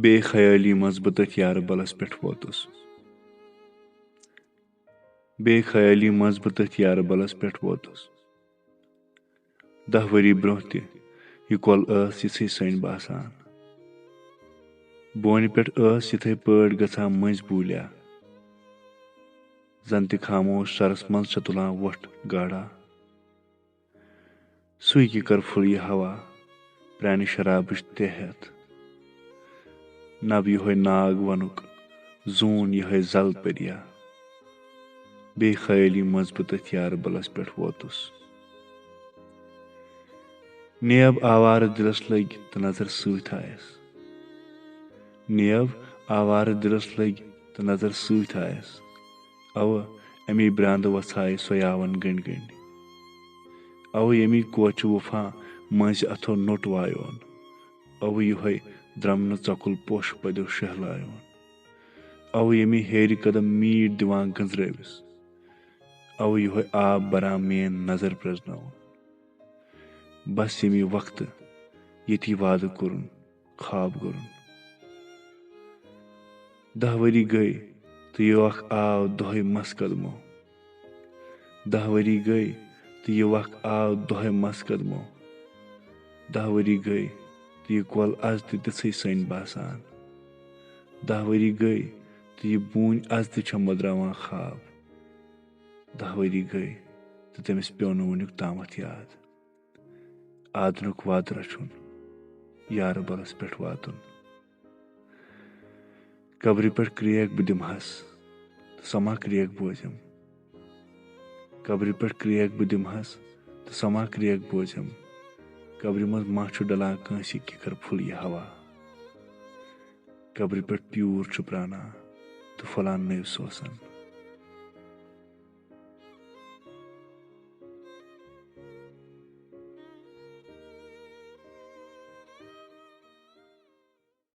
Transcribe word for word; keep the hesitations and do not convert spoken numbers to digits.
بے خیٲلی منٛز بہٕ تٔتھۍ یارٕ بلس پٮ۪ٹھ ووتُس۔ بے خیٲلی منٛز بہٕ تٔتھۍ یارٕ بلس پٮ۪ٹھ ووتُس۔ دَہ ؤری برٛونٛہہ تہِ یہِ کۄل ٲس یِژھٕے سٔنۍ باسان۔ بونہِ پٮ۪ٹھ ٲس یِتھَے پٲٹھۍ گژھان مٔنٛزۍ بوٗلیا، زن تہِ خاموش سرس منٛز چھےٚ تُلان وۄٹھ گاڑا۔ سُے کِکر پھُل یہِ ہوا، پرٛانہِ شرابٕچ تہِ ہٮ۪تھ۔ نب یِہوٚے ناگ ونُک، زوٗن یِہوٚے زل پٔریا۔ بے خیٲلی منٛز بہٕ تٔتھۍ یارٕ بلس پٮ۪ٹھ ووتُس۔ نیب آوارٕ دِلس لٔگۍ تہٕ نظر سۭتۍ آیس۔ نیب آوارٕ دِلس لٔگۍ تہٕ نظر سۭتۍ آیس۔ اوٕ، اَمی برٛانٛدٕ وژھایہِ سۄ یاوَن گٔنٛڈۍ گٔنٛڈۍ۔ اوٕ، ییٚمی کوچہِ وُپھا مٔنٛزۍ اَتھو نوٚٹ وایون۔ اوٕ، یِہوٚے درٛمنہٕ ژۄکُل پوشہٕ پدیو شہلایون۔ اوٕ، ییٚمی ہیرِ قدم میٖٹھۍ دِوان گٔنٛزرٲوِس۔ اوٕ، یِہوٚے آب بران میٛٲنۍ نظر پرٛزناوُن۔ بس ییٚمی وقتہٕ ییٚتی وعدٕ کوٚرُن، خواب گوٚرُن۔ دَہ ؤری گٔے تہٕ یہِ وق آو دۄہے مس قدمو۔ دَہ ؤری گٔے تہٕ یہِ وق آو دۄہے مس قدمو۔ دَہ ؤری گٔے تہٕ یہِ کۄل از تہِ تِژھٕے سٔنۍ باسان۔ دَہ ؤری گٔے تہٕ یہِ بوٗنۍ از تہِ چھےٚ مٔدراوان خواب۔ دَہ ؤری گٔے تہٕ تٔمِس پیوٚو نہٕ وُنیُک تامَتھ یاد۔ آدنُک وعدٕ رچھُن، یارٕ بلس پٮ۪ٹھ واتُن۔ قبرِ پٮ۪ٹھ کرٛیک بہٕ دِمہس تہٕ سۄ ما کرٛیک بوزِم؟ قبرِ پٮ۪ٹھ کرٛیک بہٕ دِمہس تہٕ سۄ ما کرٛیک بوزِم؟ قبرِ منٛز ما چھُ ڈلان کٲنٛسہِ کِکر پھُل یہِ ہوا؟ قبرِ پٮ۪ٹھ پیوٗر چھُ پرٛانان تہٕ پھۄلان نٔوۍ سوسن۔